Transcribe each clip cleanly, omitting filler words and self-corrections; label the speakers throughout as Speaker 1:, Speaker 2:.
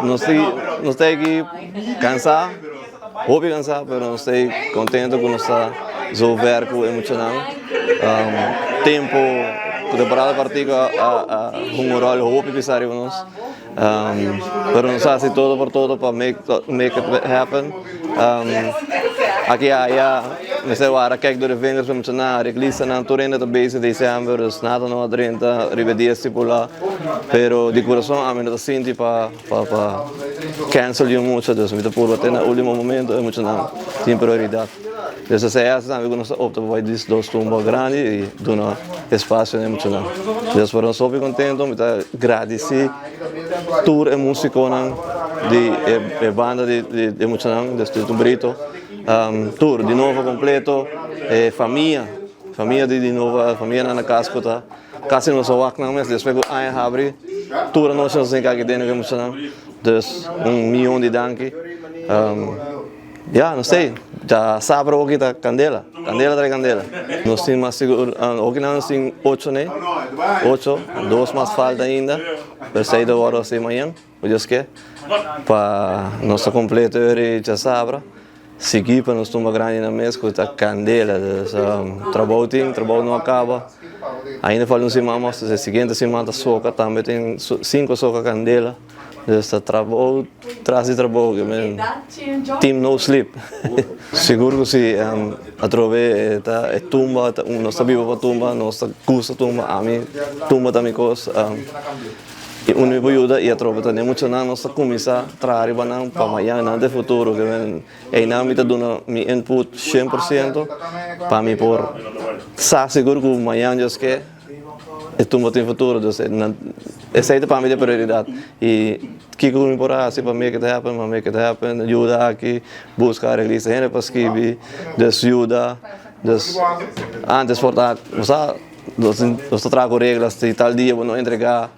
Speaker 1: Nos nos ta aki cansá, hopi cansá, pero nos ta contento cu nos ta zo ver cu e muchanan. Tempo cu temporada cortico a hunga un rol hopi pisa riba nos. Pero nos a haci todo por todo pa make make it happen. Aki aya mester wara kijk door de vingers pa muchanan, reglistanan tur hende ta bezig december, dus nada no a drenta riba e dia stipula. Pero di curason ami no ta sinti pa pa pa cancel di un mucha, dus mi ta purba te na ultimo momento e muchanan tin prioridad. Dus esei a haci tambe cu nos a opta pa bai dis dos tumba grandi y duna espacio na e muchanan. Dus por nos hopi contento, mi ta gradici tur e musiconan di e banda di e muchanan, dus di Tumbrito, tur di Nova completo, e famia, famia di Nova, famianan na cas cu ta. Casi nos a wak nan mes despues cu aña habri tur anochi nos a sinka aki den cu e muchanan dus un miyon di danki ya no sey dja sabra hoki ta candela candela trae candela nos tin mas sigur hoki nan nos tin ocho ne ocho dos mas falta ainda pero esey ta worde hasi mañan cu Dios ke pa nos ta completo eri dja sabra. Sigui pa nos tumba grandi na mes cu ta candela. Dus trabou tin, trabou no a caba. Ainda falta un siman mas, e siguiente siman ta soca, tambe tin cinco soca candela. Dus ta trabou tras di trabou, team no sleep. Sigur cu si, atrobe ta e tumba, nos ta biba pa tumba, nos ta gusta tumba, ami tumba ta mi cos. I unu mi por yuda i atrobe ta den muchanan nos ta kuminsá traha riba nan pa mañana nan ta e futuro ke men einan mi ta duna mi input 100% pa mi por sa sigur ku mañana Dios ke e tumba tin futuro dus esei ta pa mi ta prioridat i kiko ku mi por hasi pa make it happen pa make it happen yuda aki buska areglista hende pa skibi dus yuda dus antes por ta bo sa. Nos ta traha ku reglas, si tal dia bo no entregá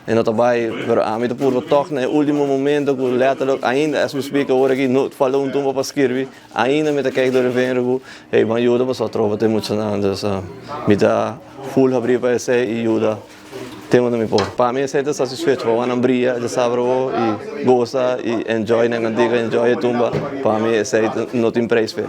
Speaker 1: e no ta bai, pero ami ta purba tòg na e último momento ku lèterlik ainda as we speak awor aki no falta un tumba pa skirbi, ainda mi ta kijk dor e vinger ku hey ban yuda pasobra atrobe ta e muchanan, dus mi ta full habrí pa esei i yuda te unda mi por. Pa mi esei ta satisfecho pa wak nan bria djasabra awor i gosa i enjoy nan kantika enjoy e tumba pa mi esei no tin prijs p'e.